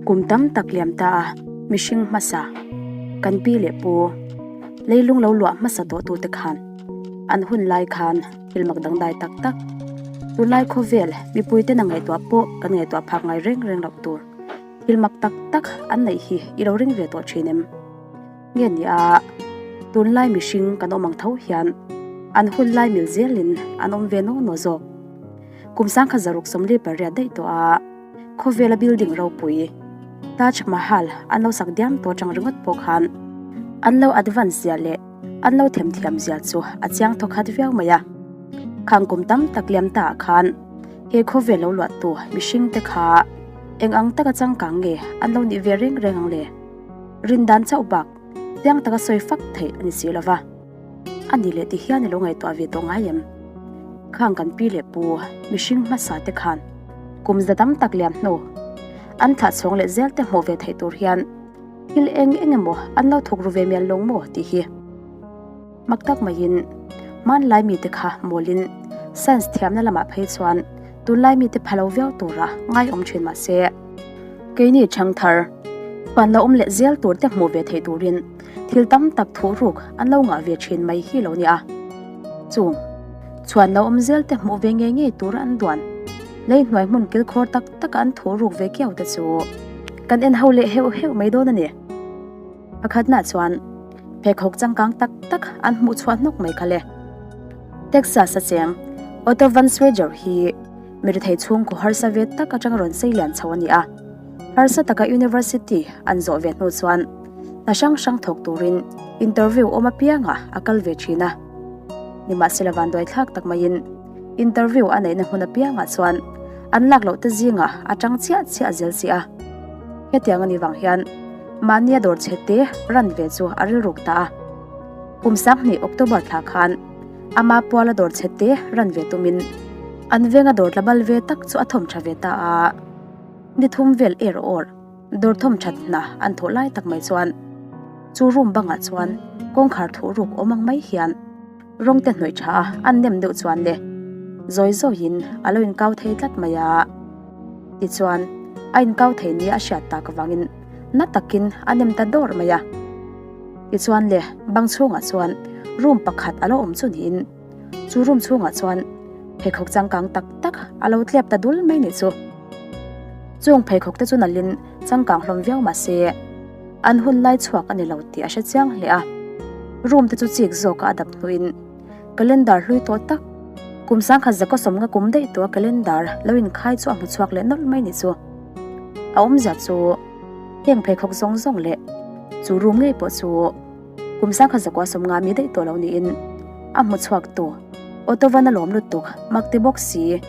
Kum tam tak liam ta a, mihring hmasa, kan pi leh pu, leilung lo luah hmasa tawh tute khan an hun lai khan thil mak dangdai tak tak, tunlai khawvel mipuiten a ngaihtuah pawh kan ngaihtuah phak ngai reng reng loh tur thil mak tak tak an neih hi i lo ring ve tawh thin em? Nge ni a, tunlai mihring kan awm ang tho hian an hun lai mil zelin an awm ve naw naw zawk. Kum sangkhat zaruk 48 daih tawh a, khawvela building ropui Taj Mahal an lo sak diam tawh atang ringawt pawh khan an lo advance zia leh an lo themthiam zia chu a chiang thawkhat viau mai a. Khang kum tam tak liam ta ah khan he khawvel lo luahtu mihring te kha eng ang taka changkang nge an lo nih ve reng reng ang le? Rindan chauh bak chiang taka sawi fak theih a ni si lo va. A ni leh ti hian i lo ngaihtuah ve tawh ngai em? Khang kan pi leh pu mihring hmasa te khan kum za tam tak liam hnu an thlah chhawng leh zel te hmuh ve theih tur hian thil eng eng emaw an lo thawk ru ve mial lo maw tih hi mak tak maiin hmanlai mite kha mawlin science thiamna lamah phei chuan tunlai mite pha lo viau tura ngaiawm thin mahse keini changthar chuan lo awm leh zel tur te hmuh ve theih turin thil tam tak thuh ruk an lo ngah ve thin mai hi lo nia. Chung chuan lo awm zel te hmuh ve ngei ngei tur an duan. Lei hnuai hmun kilkhawr tak taka an thuh ruk ve kiau te chu kan en ho leh heuh heuh mai dawn a ni. Pakhatna chuan pheikhawk changkang tak tak an hmuh chhuah hnawk mai kha le. Texas a cheng Otto Van Sweger hi mi rethei chhungkaw harsa ve tak atanga rawn sei lian chho a ni a. Harsa taka university an zawh ve hnu chuan hna hrang hrang thawk turin interview awm apiangah a kal ve thin a. Nimahsela vanduai thlak tak maiin interview a neihna hmun apiangah chuan an lak loh te zingah a tang chiah chiah zel si a. Hetiang a nih vang hian mahnia dawr chhe te ran ve chu a rilruk ta a. Kum sanghnih October thla khan ama puala dawr chhe te ran ve tumin an venga dawr tla bal ve tak chu a thawm tha ve ta a. Ni thum vel er awr dawr thawm that hna an thawh lai tak mai chuan chu room bangah chuan kawngkhar thuh ruk awm ang mai hian rawng te hnawih tha a an nem deuh chuan le zawi zawiin a lo inkau thei tlat mai a. Tichuan a inkau thei nia a hriat tak avangin na takin a nem ta dawr mai a. Tichuan le bang chhungah chuan room pakhat a lo awm chu niin chu room chhungah chuan pheikhawk changkang tak tak a lo tlep ta dul mai nih chu. Chung pheikhawk te chu nalhin changkang hlawm viau mah se an hun lai chhuak a ni lo tih a hre chiang hle a. Room te chu chik zawk a a dap hnuin calendar hlui tawh tak kum sangkhat zakaw sawmnga kum daih tawh a calendar lo inkhai chu a hmu chhuak leh nawlh mai nih chu. A awmzia chu heng pheikhawk zawng zawng leh chu room ngei pawh chu Kum sangkhat zakua sawmnga mi daih tawh lo niin a hmu chhuak tu Ottovan a lawm lutuk mak ti bawk si.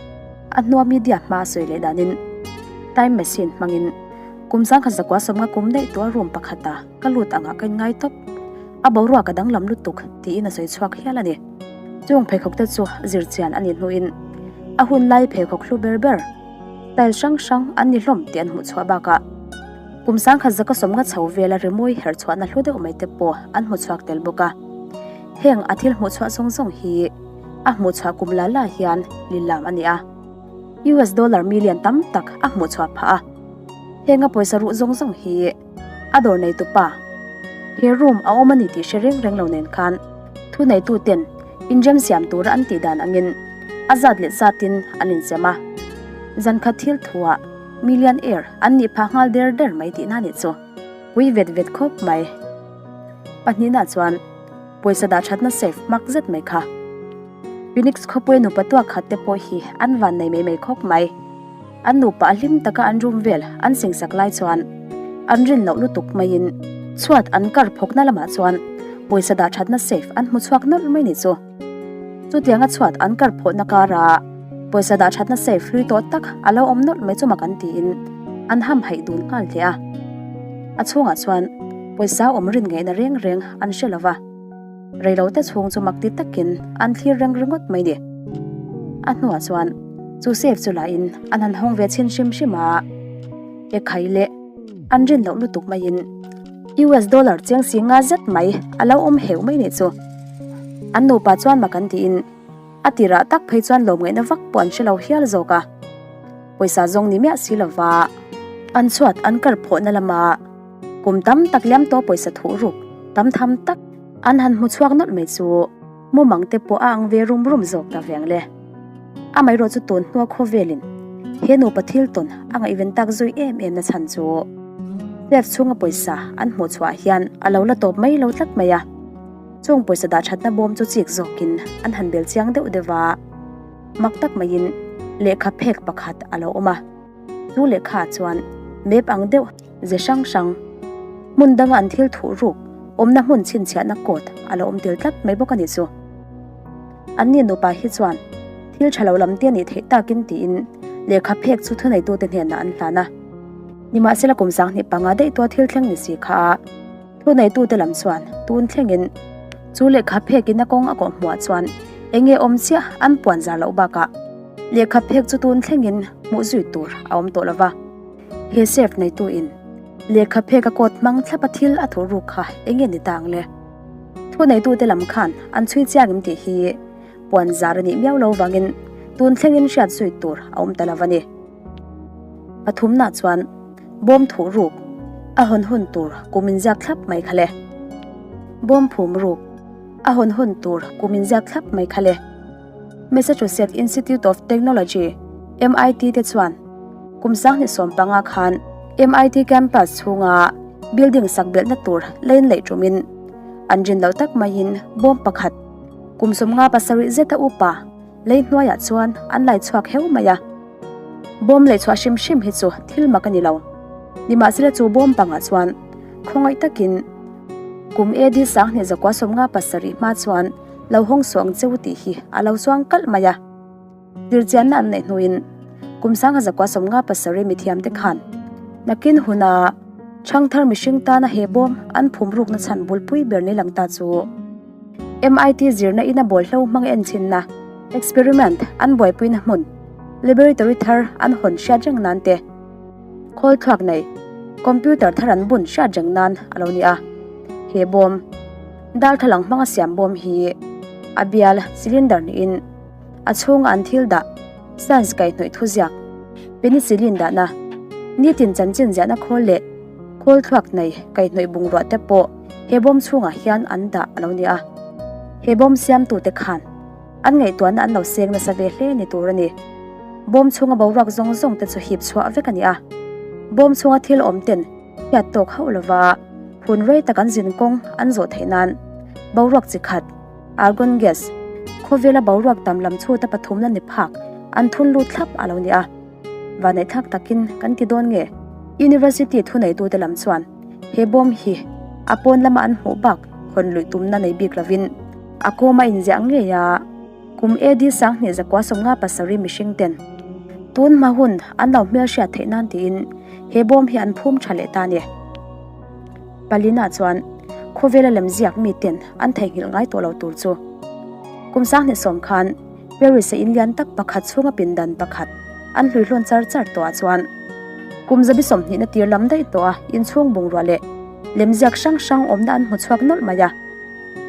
A hnua media hma a sawi leh danin time machine hmangin kum sangkhat zakua sawmnga kum daih tawh a room pakhata ka lut angah ka inngai tawp. A boruak a danglam lutuk tiin a sawi chhuak hial a ni. Chung pheikhawk te chu zir chian a nih hnuin a hun lai pheikhawk hlu ber ber style hrang hrang an ni hlawm tih an hmuh chhuah bakah Kum sangkhat zaka sawmnga chho vela rimawi herh chhuahna hlu deuh mai te pawh an hmu chhuak tel bawk a. Heng a thil hmuh chhuah zawng zawng hi a hmuh chhuah kum la la hian lilam a ni a. US dollar million tam tak a hmuh chhuah phah a. Heng a pawisa ruh zawng zawng hi a dawr neitu pa he room a awm a ni tih hre reng reng lo nen khan thuneitu ten inrem siam tura an tih dan angin a zat leh zatin an insiam a. Zankhat thil thuah Million air an nih phah nghal der der mai tihna nih chu. Pui vet vet khawp mai. Pahnihna chuan pawisa dah thatna safe hmak zet mai kha. Phoenix khawpui nupa tuak khat te pawh hi an van nei mai mai khawp mai. An nupa a hlim taka an room vel an singsak lai chuan an rin loh lutuk maiin chhuat an kar phawkna lamah chuan pawisa dah thatna safe an hmu chhuak nawlh mai nih chu. Chutianga chhuat an kar phawhna kara pawisa dah thatna safe hlui tawh tak a lo awm nawlh mai chu mak an tiin an ham haih dun nghal hle a. A chhungah chuan pawisa awm rin ngaihna reng reng an hre lo va, reilote chhung chu mak ti takin an thlir reng ringawt mai ni. A hnuah chuan chu safe chu lahin an han hawng ve chhin hrim hrim a, e khai leh an rin loh lutuk maiin US dollar chiang si nga zet mai a lo awm heuh mai nih chu. An nupa chuan mak an tiin a tirah tak phei chuan lawm ngaihna vak pawh an hre lo hial zawk a. Pawisa zawng ni miah si lova. An chhuat an kar phawhna lama kum tam tak liam tawh pawisa thuh ruk tam tham tak an han hmu chhuak nawlh mai chu mumang te pawh a ang ve rum rum zawk ta veng le. Amaherawh chu tun hnua khawvelin he nupa thil tawn a ngaihven tak zui em em na chhan chu safe chhunga pawisa an hmuh chhuah hian a lo la tawp mai lo tlat mai a. Chung pawisa dah thatna bawm chu chik zawkin an han bel chiang deuh deuh a, mak tak maiin lehkha phek pakhat a lo awm a. Chu lehkha ah chuan map ang deuh ze hrang hrang hmun danga an thil thuh ruk awmna hmun chhinchhiahna code a lo awm tel tlat mai bawk a nih chu. An ni nupa hi chuan thil tha lo lam te a nih theih takin tiin lehkha phek chu thuneitute hnenah an hlan a. Nimahsela kum 25 daih tua thil thleng ni si kha a. Thuneitute lam chuan tun thlengin chu lehkha phekin a kawng a kawh hmuah chuan eng nge awm chiah an puan zar loh bakah lehkha phek chu tun thlengin hmuh zui tur a awm tawh lova. He safe neituin lehkha phek a code hmang thlapa thil a thuh ruk kha eng nge ni ta ang le? Thuneitute lam khan an chhui chiang em tih hi puan zar a nih miau lo vangin tun thlengin hriat zui tur a awm ta lo a ni. Pathumna chuan bawm thuh ruk a hawn hun tur kum inziak thlap mai kha le. Bawm phum ruk a hawn hun tur kum inziak thlap mai kha le. Massachusetts Institute of Technology, MIT, te chuan kum 2015 khan MIT campus chhunga building sak belhna tur lane leih tumin an rin loh tak maiin bawm pakhat kum 57 zeta upa Lei hnuaiah chuan an lai chhuak heu mai a. Bawm lei chhuah hrim hrim hi chu thil mak a ni lo. Nimahsela chu bawm pangah chuan khawngaih takin kum AD 2157 hma chuan lo hawng suh ang che u tih hi a lo chuang kalh mai a. Zirchianna an neih hnuin kum 1957 mithiamte khan nakin huna Changthar mihring tana he bawm an phum rukna chhan bulpui ber ni lang ta chu MIT zirna ina bawlhlo hmang enchinna, experiment, an buaipuina hmun, laboratory thar an hawn hriat reng nan te, khawl thluak nei, computer thar an bun hriat reng nan a lo ni a. He bawm, darthlalang hmanga siam bawm hi a bial, cylinder, niin a chhunga an thil dah, science kaihhnawih thuziak, penicillin dahna, nitin chanchin ziahna khawl leh khawl thluak nei kaihhnawih bungrua te pawh He bawm chhungah hian an dah a lo ni a, he bawm siamtute khan an ngaihtuahna an lo seng nasa ve hle ni tur a ni. Bawm chhunga boruak zawng zawng te chu hip chhuah vek a ni a, bawm chhunga thil awm ten hriat tawk hauh lova hun rei tak an zin kawng an zawh theih nan boruak chi khat, argon gas, khawvela boruak tam lam chhuta pathumna ni phak an thun lut thlap a lo ni a. Vaneihthlak takin kan ti dawn nge? University thuneitute lam chuan he bawm hi a pawn lama an hmuh bak hawn luih tumna nei bik lovin a kawm a inziah ngei a, kum AD 2157 mihring ten tun hma hun an lo hmelhriat theih nan tiin he bawm hi an phum tha leh ta a ni. Palina chuan khawvela lemziak miten an theihnghilh ngai tawh lo tur chu kum 20 khan Paris a in lian tak pakhat chhunga pindan pakhat an hlui hlawn char char tawh ah chuan kum zabi sawmhnihna tir lam daih tawh a inchhung bungrua leh lemziak hrang hrang awmna an hmu chhuak nawlh mai a.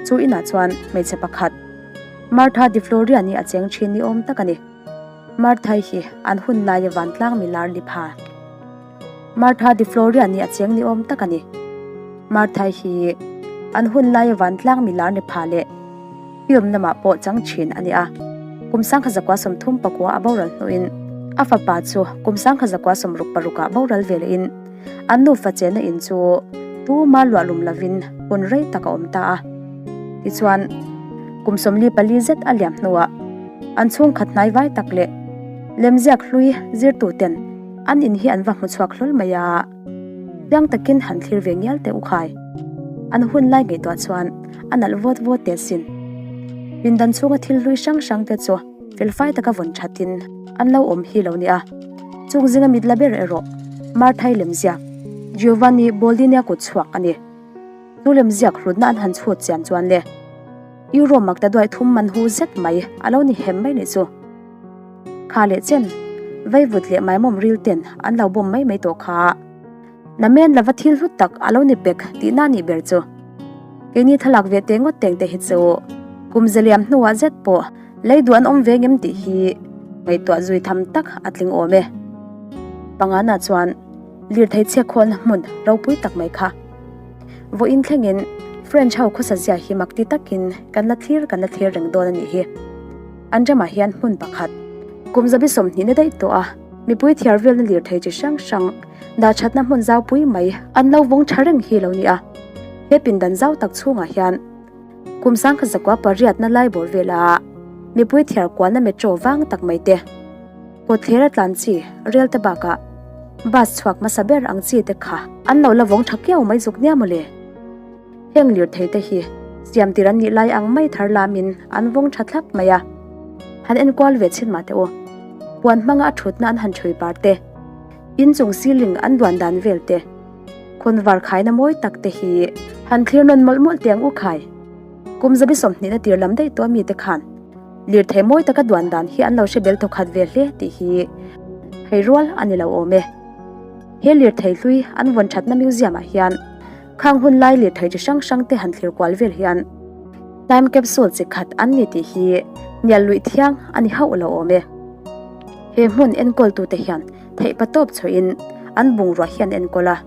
Chu inah chuan hmeichhe pakhat Martha de Florian hi a cheng thin ni awm tak a ni. Martha-i hi an hun laia vantlang milar ni pha. Martha de Florian hi a cheng ni awm tak a ni. Martha-i hi an hun laia vantlang milar ni pha leh Film lamah pawh chang thin a ni a, kum 1939 a boral hnuin a fapa chu kum 1966 ah boral ve lehin an nufa chenna in chu tuma luahlum lovin hun rei tak a awm ta a. Tichuan, kum 44 zet a liam hnuah an chhungkhat hnai vai tak leh lemziak hlui zirtuten an in hi an va hmu chhuak hlawl mai a. Chiang takin han thlir ve ngial teh u khai. An hun lai ngaihtuah chuan a nalh vawt vawt teh asin. Pindan chhunga thil hlui hrang hrang te chu felfai taka vawn thatin an lo awm hi lo nia. Chung zinga mit la ber erawh Marthai lemziak Giovanni Boldini-a kut chhuak a ni. Chu lemziak hlutna an han chhut chian chuan le Euro makta duai thum man hu zet mai a lo ni hem mai nih chu. Kha leh chen, vaivut leh maimawm ril ten an lo bawm mai mai tawh kha. Namen lova thil hlut tak a lo ni pek tihna nih ber chu. Keini thlalak ve teh ngawt teng te hi chu kum zaliam hnuah zet pawh lei duh an awm ve ngem tih hi ngaihtuah zui tham tak a tling awm e. Pangana chuan. Lirthei chhiat khawlna hmun ropui tak mai kha. Vawiin thlengin French ho khawsa zia hi mak ti takin kan la thlir kan la thlir reng dawn a nih hi. An ramah hian hmun pakhat kum zabi sawmhnihna daih tawh a, mipui thiar velna lirthei chi hrang hrang dahthatna hmun zaupui mai an lo vawng tha reng hi lo ni a. He pindan zau tak chhungah hian kum sangkhat zakua pariatna lai bawr vela mipui thiar kualna metro vang tak mai te, Kawtthler a tlan chi rel te bakah bus chhuak hmasa ber ang chi te kha an lo la vawng tha kiau mai zuk nia mawle. Heng lirthei te hi siam tir an nih lai ang mai thar lamin an vawng tha thlap mai a. Han enkual ve chhin mah teh u. Puan hmanga a thutna an han chhui par te, inchung ceiling an duan dan vel te, khawnvar khaina mawi tak te hi han thlir nawn mawlh mawlh teh ang u khai. Kum zabi sawmhnihna tir lam daih tawh a mite khan Lirthei mawi taka duan dan hi an lo hre bel thawkhat ve hle tih hi hei rual a ni lo awm e. He lirthei hlui an vawn thatna museum ah hian khang hun lai lirthei chi hrang hrang te han thlir kual vel hian time capsule chi khat an ni tih hi hnial luih thiang a ni hauh lo awm e. He hmun enkawl tute hian theih patawp chhuahin an bungrua hi an enkawl a,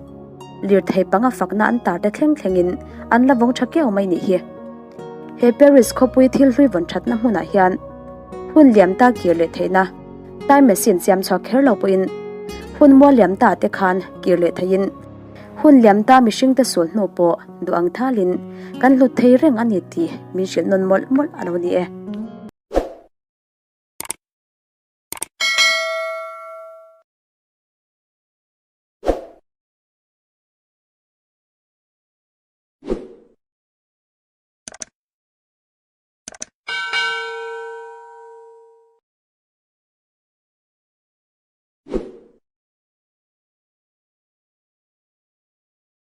lirthei panga fakna an tar te thleng thlengin an la vawng tha keu mai nih hi. He Paris khawpui thil hlui vawn thatna hmunah hian hun liam ta kir leh theihna time machine siam chhuak kher lo pawhin hun mual liam ta te khan kir leh theihin hun liam ta mihring te sul hnu pawh duh ang thalin kan hlut thei reng a ni tih min hrilh nawn mawlh mawlh a lo ni e.